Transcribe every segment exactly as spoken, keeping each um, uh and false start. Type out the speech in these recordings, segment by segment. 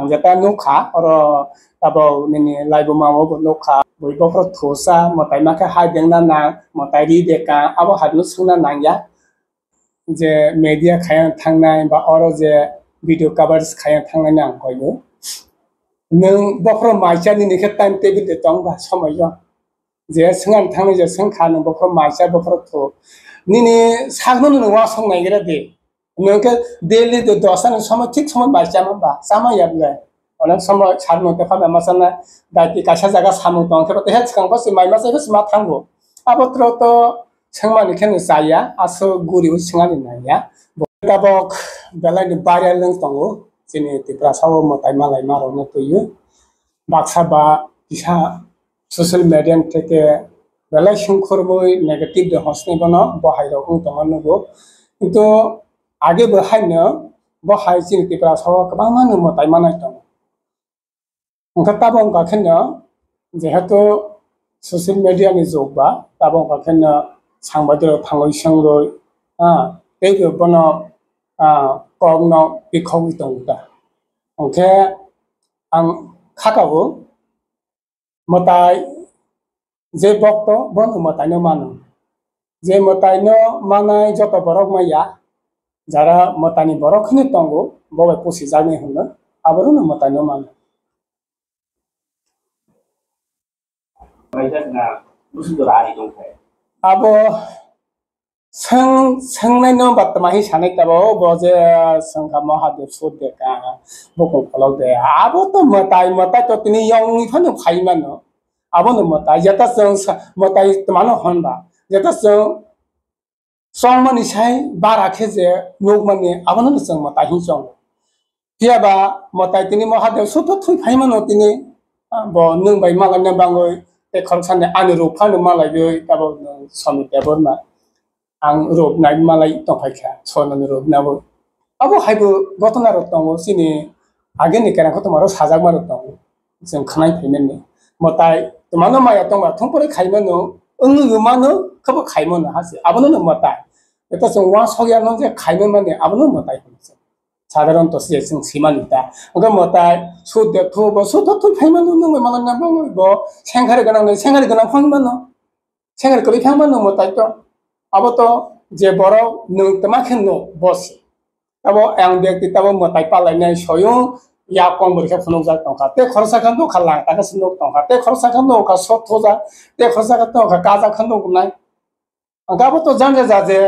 Ang jeta nukha, oro tabok nini laibuma o bo nukha, bui bokhorok thusa, mwtai ma khe hai dengna nang, mwtai ri de ka, abo hai no swngna nang ya. Je media khayang thangnai ba oro je video coverage khayang thangnai ang koibo. Nwng bokhorok maisa nini khe time table de tong ba somoi yo. Je swngan thangni je swngkha nwng bokhorok maisa bokhorok thu. Nini sakno nwng wasong naigra de. Nwng khe daily de dosa ni somoi thik somoi bai chama ba, chama ya bwle. Onek somoi sar nwng tepha bai masa na daiti kaisa jaga samung tong khe ba tehe swkang basi mai masa khe sima thango. Abo tro to swngmani khe nwng chaya, aso guri o swngani nangya. Bo tabok belai ni barya lwng tongo, chini Tiprasa o mwtai malai ma rok no twiwi. Baksa ba kisa social media ni theke belai songkhorwi negative de hosni bono bo hai rok wng tongma nugo. Kintu age bo haino bo hai chini Tiprasa o kwbangma no mwtai manai tongo. Wngkha tabok wngkha kheno jehetu social media ni jug ba tabok wngkha kheno sangbadir rok thangwi sengwi, ah, teibo bono, ah, kok no bikhogwi tongo ta. Hwnkhe ang kha tabuk mwtai je bokto bono mwtai no mano. Je mwtai no manai joto borok maya, jara mwtai ni borok hwnwi tongo, bo bai pusi jaknai hwno, abo no mwtai no mano. Abo Swng, swngnaino ba tma hi sanai tabok, bo je swngkha Mahadev sut de ka, bukung kolok de. Abo to mwtai, mwtai to tini yongni phano phai mano. Abono mwtai, jeta chwng sa-, mwtai tmano hwn ba. Jeta chwng chongmani sai bara khe je nukmani, abono chwng mwtai hin chongo. Phiya ba mwtai tini Mahadev sut to thwi phai mano tini, ah, bo nwng bai malai na bangwi, tei khoroksa ni ani ruk phano malaiwi, abo nwng Somit Debbarma. Ang ruk nai malai tongphai kha, sonani ruk nabo. Abo hai bo gotona rok tongo, chini ageni kerang kotorma rok sajakma rok tongo. Chwng khwnai phaimani. Mwtai twmano maya tongba thung pore khai mano, wngwi mano, khabo khai mano hase. Abono no mwtai. Eta chwng uansuk ya no je khai mani, abono mwtai hwnwi se. Sadharon to se chwng simani ta. Hwnkhe mwtai sut de thu bo, sut de thu phai mano, nwng bai malai na bo, bo sengkhari gwnang ni sengkhari gwnang phang mano. Sengkhari kwrwi phang mano mwtai to. Abo to je borok nwng tma khe nuk bo se. Abo ang bekti tabo mwtai palainai soyung ya kong bwrwi khe phunukjak tongkha. Tei khoroksa khe nukha lang ta khe se nuk tongkha. Tei khoroksa khe nukha sot thujak. Tei khoroksa khe nukha kajak khe nuknai. Hwnkhe abo to janja ja je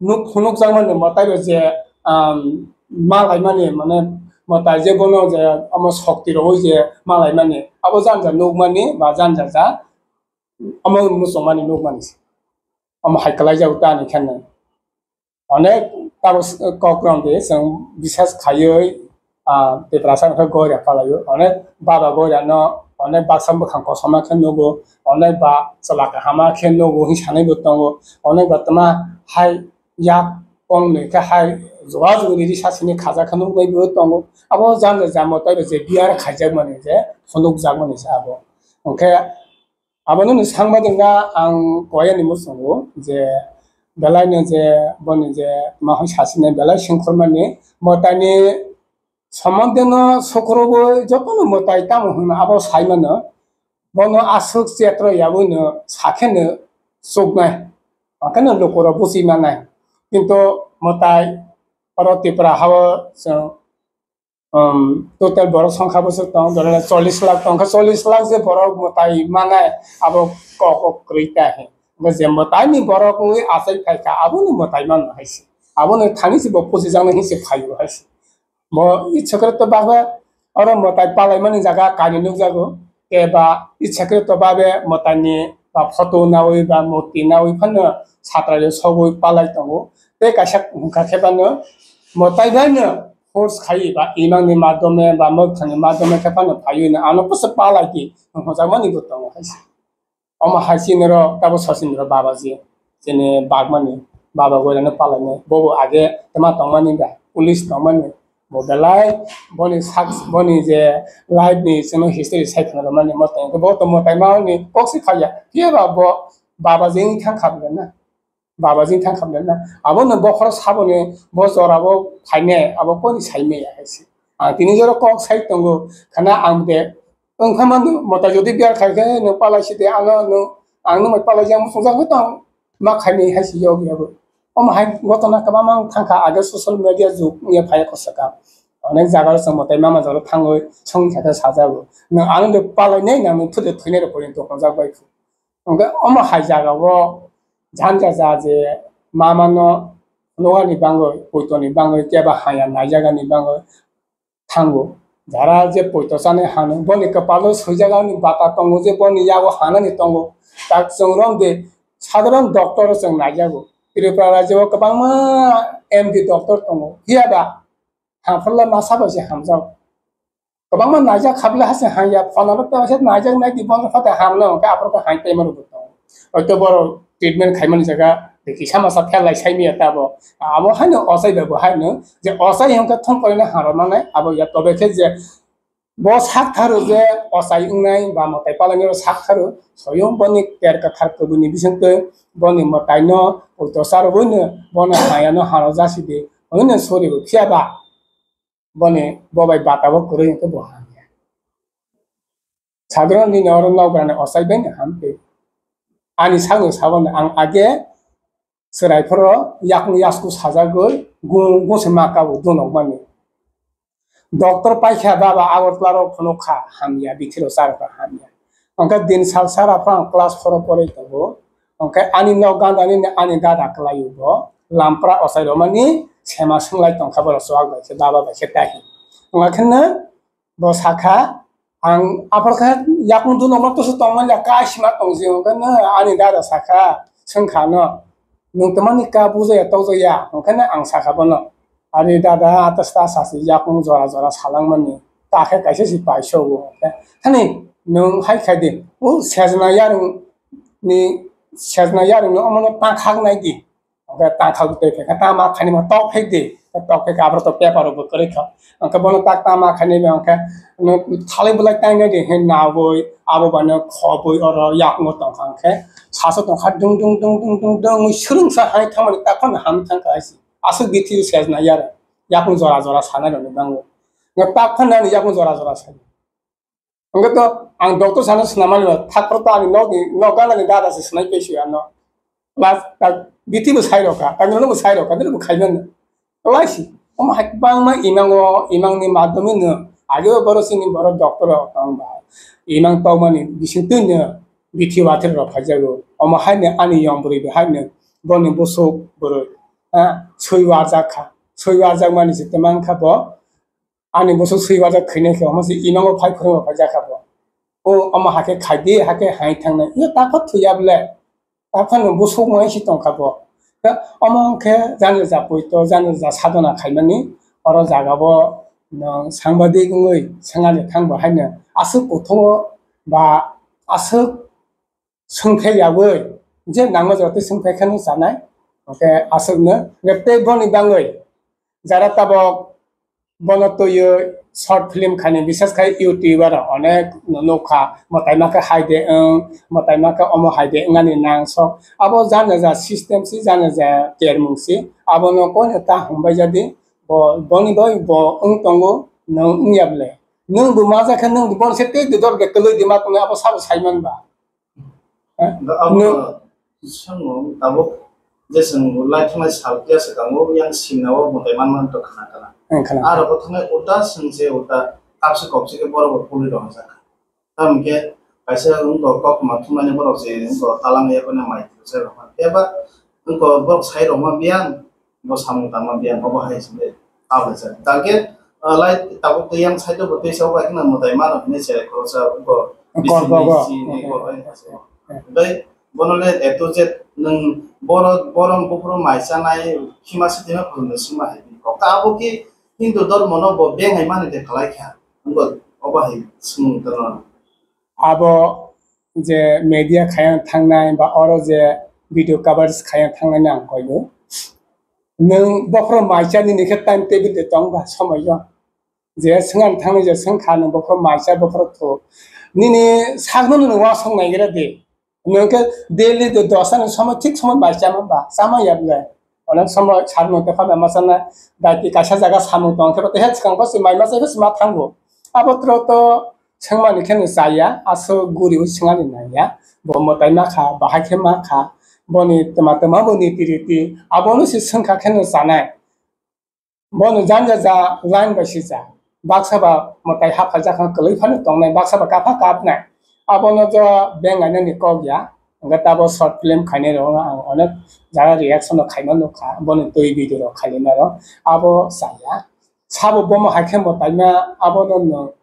nuk phunukjakmani mwtai bai je, um, malaimani mane mwtai je bono je omo sokti rogwi je malaimani abo janja nukmani ba janja ja omo muchungmani nukmani se. Omo hai kwlaijago ta ani khe nai. Onek tabo s-, kok rong de chwng bisas khaiwi, ah, Tiprasa wngkha goria palaio. Onek baba goria no, onek baksa bwkhang kosom ma khe nugo, onek ba chwla kaham ma khe nugo, hwnwi sanai bo tongo. Onek ba tma hai yak kong nwi khe hai juga jugu ni risa sini khaja khe nuknai bo tongo. Abo janja jamo tei bo je biar khaijak mani je phunukjak mani se abo. Hwnkhe Abono ni sangbadik na ang koya ni muchungo je belai no je boni je ma hoi sasine belai sengkhormani mwtai ni sombondhe no sukrubui joto no mwtai tamo hwnma abo sai mano. Bono aswk chetro yabui no sakhe no chuknai, hwnkhe no lukurok buchi manai. Kintu mwtai oro Tripura hao chwng Um, total borok songkha bwswk tong, dole chollish lakh tong kha, chollish lakh je borok mwtai manai, abo kok kok kwrwi ta he. Bo je mwtai ni borok wngwi achai phai kha, abo no mwtai mano hai se. Abo no thani se bo pusi jaknai hinse phai o hai se. Bo itsa kre to baba oro mwtai palai mani jaga kainwi nukjago. Eba itsa kre to babe mwtai ni ba photo nawi ba murti nawi phano satrai sogwi palai tongo. Tei kaisa wngkha khe bano mwtai bai no force khai ba imang ni madhyome ba mwkhang ni madhyome khe phano phaiwi no ano bwswk palai di hwnjakmani bo tongo hai se. Omo hai se noro tabo sosi noro babaji chini bagmani baba goirano palainai bobo age tma tongmani ba police tongmani bo belai boni sak boni je life ni chwngno history sai khna rwmani mo tong bo to mwtai ma ni kok si phaiya phiya ba bo babaji wng thang kha na. Babaji thang khamle na. Abo no bokhorok saboni bo jora bo phainai, abo koni saimaya hai se. Ang tini jora kok sai tongo, khana ang de wngkha mano, mota jodi biyar khai khe nwng palai si de, ano nwng, ang nwng bai palai jang muchung jang tong, ma khaini hai si yog yabo. Omo hai gotona kwbangma wng thangkha, age social media jug wngya phai kho sakha. Onek jaga o chwng mwtai mama jora thangwi song khe sajago. Nwng ano de palai nai, nwng thwi de thwinai rok porinto hwnjak bai kho. Hwnkhe omo hai jaga o janja ja je mama no nogani bangwi, poito ni bangwi, keba haya naijagani bangwi thango. Jara je poito chani hano, boni kwpalo swijak ani bata tongo je boni yago hanani tongo. Tak chwng romde sadharon doctor o chwng naijago. Tripura rajyo o kwbangma M D doctor tongo. Phiya ba, hamphalla masa bai se hamjak. Kwbangma naijak khabla hase hamya, phonalo ta se naijak nai di bono phate hamno, hwnkhe aphuru khe hai paimano bo tongo. Hwnkhe borok treatment khaimani jaga, de kisa masa pherlai saimiya tabo. Amo haino ochai bai bo haino, je ochai hwnkhe thong koino haro manai, abo ya tobe khe je bo sak tharo je ochai wngnai ba mwtai palai nai sak tharo, soyung boni ter kwthar kubuni bisingtwi boni mwtaino poito charo boino bono hayano haro jasidi, hwnwi sori bo phiya ba. Boni bo bai bata bo kwrwi hwnkhe bo hamya. Sadharon nini oro nokbrani ochai bai no hamtwi. Ani sakno sabo no ang age chwrai phoro yakung yasku sajagwi gung gung se ma kabo dunok mani. Doctor paikha baba Agartala rok phunuk kha hamya, bithi rok charwk kha hamya. Hwnkhe din sal sara phano ang class four o porwi tongo. Hwnkhe ani nok ganda nini ani dada kwlaio bo. Lampra ochai romani sema swnglai tongkha borok chuwak bai khe, baba bai khe tahi. Wngkha khe no bo sakha, ang aphor khe yakung dunokno tusu tongmani ya, kaisima tongsi, hwnkhe no ani dada sakha, swngkha no, "Nwng twmani ka bujaya tokjaya?" Hwnkhe no ang sakha bono, "Ani dada, atas ta sasi yakung jora jora salangmani, ta khe kaisa si paisogo." Hwnkhe, "Thani nwng hai khai di, o sejna yarwng ni, sejna yarwng ni omono ta khak nai di." Hwnkhe ta khak twi khe ta ma khaini ma tok phek di, tok phek khe abro to paper rok bo kwrwi kha. Hwnkhe bono tak ta ma khaini ba hwnkhe no thalai bwlai tai nai di, hwnkhe nawi abo bano khobwi oro yakungo tongkha, hwnkhe sasu tongkha, dung dung dung dung dung dung swrwngsa hai thangmani tak phano ham thangkha hai si. Aswk bithi sejna yarwng, yakung jora jora sanai rokni bango. Hwnkhe tak phano ani yakung jora jora sai. Hwnkhe to ang doctor sana swnamani ba, thakphuru to ani nokni, nok ganani dada se swnai paisi ano. Plus, ta, bithi bo sai rokha, ta nini bo sai rokha, nini bo khaimano. Kwlaisi, omo hai kwbangma imango, imangni madhyome no, age o borok chini borok doctor rok tong ba, imang tongmani bisingtwi no bithi wather rok phaijago. Omo hai no ani yong bwrwi bo hai no boni bwswk bwrwi, ha, swi warjak kha, swi warjak mani se twmang kha bo, ani bwswk swi warjak khwinai khe, omo se imango phai phwrwngma phai jakha bo. O, omo hakhe khai di, hakhe hai thangnai. Yo, takho thwiya bole. Taphano bwswk wngwi se tongkha bo. Khe omo khe jani ja poito, jani ja sadhana khaimani, oro jaga bo nwng sangbadik wngwi swngani thang bo haino aswk kuthungo ba aswk swngphek yaui, je nangma jora tei swngphek khe nw chanai. Hwnkhe aswkno, hwnkhe tei boni bangwi jara tabok bono twiwi short film khaini, bises khai YouTuber rok onek nukha, mwtaima khe hai de wng, mwtaima khe omo hai de wngani nang sok. Abo jana ja system si, jana ja kermung si, abono koino ta hwnbai jadi, bo, boni bai bo wng tongo, nwng wngya bwle. Nwng bo ma ja khe nwng bo bono se tei dodor de kwlwi di ma tongo, abo sabo sai man ba. Eh, Abo no. Swngo tabuk je chwng lai thangnai sal phiya swkango yang simna o mwtai manma to khna khna. Ang khna. Aro bo thangnai ulta swng se ulta kapsi kopsi khe borok bo puli rok jak. Tamo khe kaisa wngkha kok ma thumnani borok se wngkha talang ya kono mai se rok. Eba wngkha borok sai rok ma biyang. Bo samung tangma biyang obo hai se tabuk se. Tangke, ah, lai tabuk tei yang side o bo tei sa bai khna mwtai mano hinwi cherai khoroksa bo Kor bisi bogo. Bisi ni kor hai se. Tei bono le A to Z nwng boro, borom buphuru mai chanai khima se tima phuru no sima hai. Kok ta abo ki Hindu dormo no bo beng hai mani de khlai kha. Bo obo hai swmung tano. Abo je media khayang thangnai ba oro je video coverage khayang thangnai ang koidu. Nwng bokhoro maisa nini khe time table de tong ba somoi yo. Je swngan thangnai je swngkha nwng bokhoro maisa bokhoro thu. Nini sakno nwng wasong naigra de. Nwng khe daily de dosa ni somoi thik somoi maisa ma ba chama ya bwle. Onek somoy sarmung tei pha bai masa na daiti kaisa jaga samung tong khe bo tei he swkang bo se mai masa khe se ma thango. Abo tro to swngmani khe no chaya, aswk guri bo swngani nangya. Bo mwtai ma kha, bahai khe ma kha, boni twma twma bo niti riti, abono se swngkha khe no chanai. Bono janja ja line bai sija. Baksa ba mwtai haphaijak kha kwlwi phano tongnai, baksa ba kapha kapnai. Abono jo beng ainani kok ya. Hwnkhe tabo short film khainai rok ang onek jaga reaction rok khaima nukha. Bono twi video rok khailima rok. Abo chaya. Sabo bomo hai khe mwtaima abono no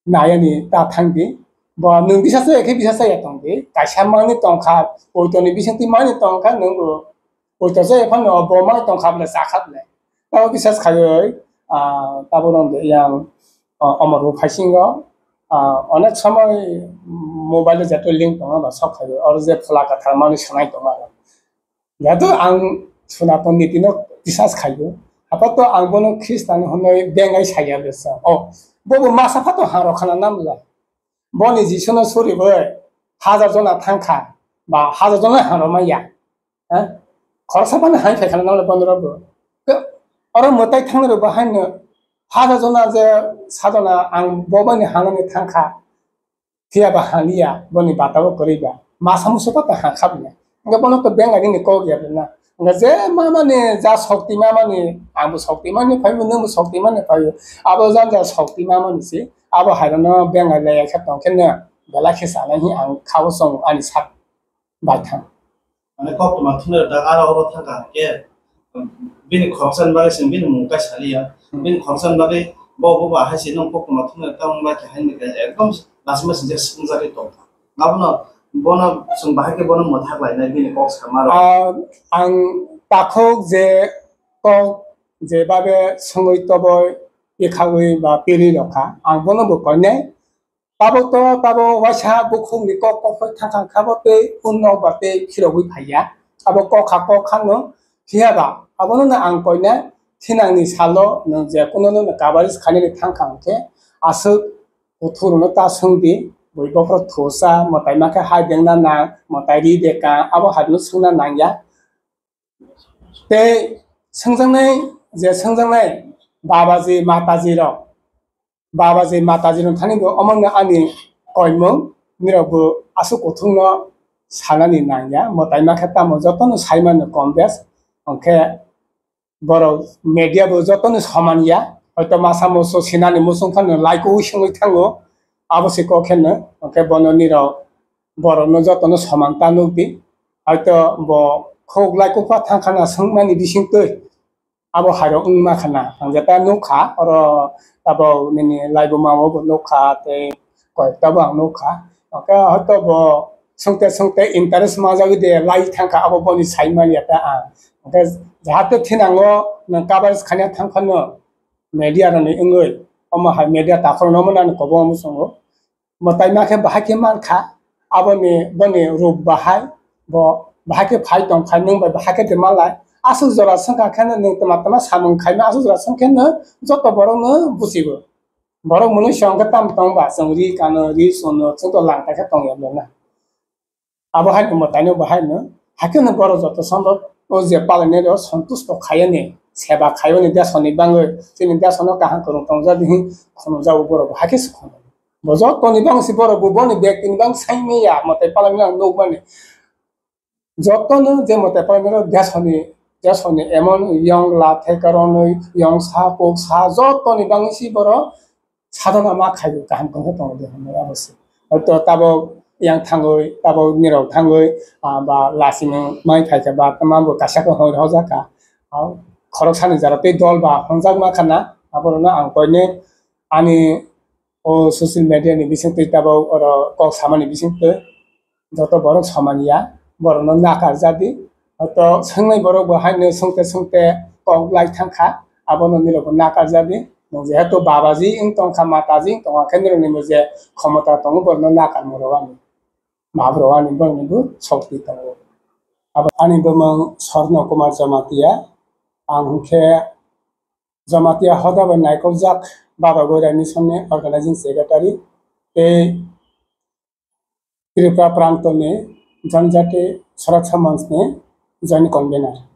nayani ta thangdi. Bo nwng bisa chaya khe bisa chaya tongdi. Kaisa manwi tongkha, poitoni bisingtwi manwi tongkha, nwng bo poito chaya phano bo manwi tongkha bwle chakha bwle. Tabo bisas khaiwi, ah, tabo rwng de yang, ah, omor bo phaisingo, ah, onek somoi mobile o jeto link tongo ba sok khaiwi, oro je phola kwthar manwi sanai tongo aro. Jehetu ang Sonaton nitino bisas khaio, apato ang bono Khristan hwnwi bengai saya besa. O, bobo masa phato haro khana namla. Boni Jisuno suribai hajar jona thangkha, ba hajar jona haro maya. Ha? Khoroksa phano hai phai khana namla bono rogo. Ke, oro mwtai thangnai rok bo haino hajar jona je sadona ang bobani hanani thangkha. Phiya ba haliya, boni bata o kwrwi ba. Masa musu pa ta ha kha bini. Hingke bono to benga nini kok ya bini na. Hingke je mama ni ja sokti mama ni, ang bo sokti mani phai bo, nwng bo sokti mani phai bo. Abo jang ja sokti mama ni si, abo hai no benga le ya khe tong khe no, bela khe sa nai hi ang kha bo song ani sak. Baithang. Mane kok tuma thumnai rok dak aro oro thangkha hwnkhe, bini khoroksa ni bagwi chwng bini mung kai saliya. Hmm. Bini khoroksa ni bagwi bo, bo ba hai se nwng kok tuma thumnai rok tamo bai khe hai ni khe ekdom lachima singcha swngjagwi tongkha. Abono bono chwng bahai khe bono mwthak lainai bini kok sama rok. Ah, ang takhuk je kok je babe swngwi toboi pikhaui ba piri rokha, ang bono bo koinai. Tabuk to, tabuk waisa bukhukni kok kophoi thangkha kha bo tei hwn nok ba tei phirogwi phaiya. Abo kok kha, kok kha no phiya ba, abono no ang koina thinangni salo nwng je kuno no coverage khainani thangkha hwnkhe aswk kuthurno ta swngdi, bui bokhorok thusa, mwtai ma khe hai dengna nang, mwtai ri de ka, abo hai no swngna nangya. Tei swngjaknai, je swngjaknai babaji, mataji rok, babaji, mataji rok thani bo omo wngkha ani koimung, nirok bo aswk kuthukno sanani nangya, mwtai ma khe tamo jotono saimano kom bes, hwnkhe borok media bo jotono soman ya, hoito masa musu sinani muchung phano laikuwi swngwi thango, abo se kok khe no, hwnkhe bono nirok borokno jotono soman ta nukdi. Hoito bo khuk lai kukha thang khana swngmani bisingtwi abo hairok wngma khana. Ang jeta nukha, oro tabok nini laibuma o bo nukha, tei koyekta bo ang nukha. Hwnkhe hoito bo swngte swngte interest manjagwi de lai thangkha, abo boni saimanya ta ang. Hwnkhe jahate thinango nwng coverage khaina thang phano media rokni wngwi omo hai media takhorno omo nani kobo omo chwngo. Mwtai ma khe bahai khe man kha, aboni, boni rup bahai, bo bahai khe phai tong kha, nwng bai bahai khe de malai. Aswk jora swngkha khe no nwng twma twma samung khaima, aswk jora swng khe no joto borok no bujibo. Borok mwnwi se hwnkhe tamo tong ba, chwng ri kano, ri suno, chwng to langta khe tong ya na. Abo hai no mwtai no bahai no, hakhe no borok joto somrok o je palainai rok sontusto khaiyani, seba khaiyani desoni bangwi, chini desono kaham kwrwng tongjak di hin khunujak borok bo hakhe se khunu. Bo jotoni bang si borok bo boni bek tini bang sai manya mwtai palai mani nukmani. Jotono je mwtai palai mani desoni, desoni emon yong la thai karonwi yong sa kok sa jotoni bang si borok sadona ma khaiwi kaham khe tongo de hinwi abo se. Hoito tabok yang thangwi, tabok nirok thangwi, ah, ba lasino mai phaikha ba tamo bo kaisa khe hoi hojak kha. Ah, khoroksani jora tei dol ba honjak ma khana, aborokno ang koine ani o social media ni bisingtwi tabok oro kok samani bisingtwi joto borok soman ya, borokno nakar jadi. Hoito swngnai borok bo haino swngte swngte kok lai thang kha, abono nirok bo nakar jadi. Nwng jehetu babaji wng tong kha, mataji wng tong kha, khe nirok ni bo je khomota tongo, borokno nakar moro ani, map rok ani borok ni bo sokti tongo. Abo ani bumung Sorno Kumar Jamatia, ang hwnkhe Jamatia hoda bai naikol jak Baba Goira Mission ni organizing secretary tei Tripura Prantoni Janjati Suraksa Manch ni joint convener.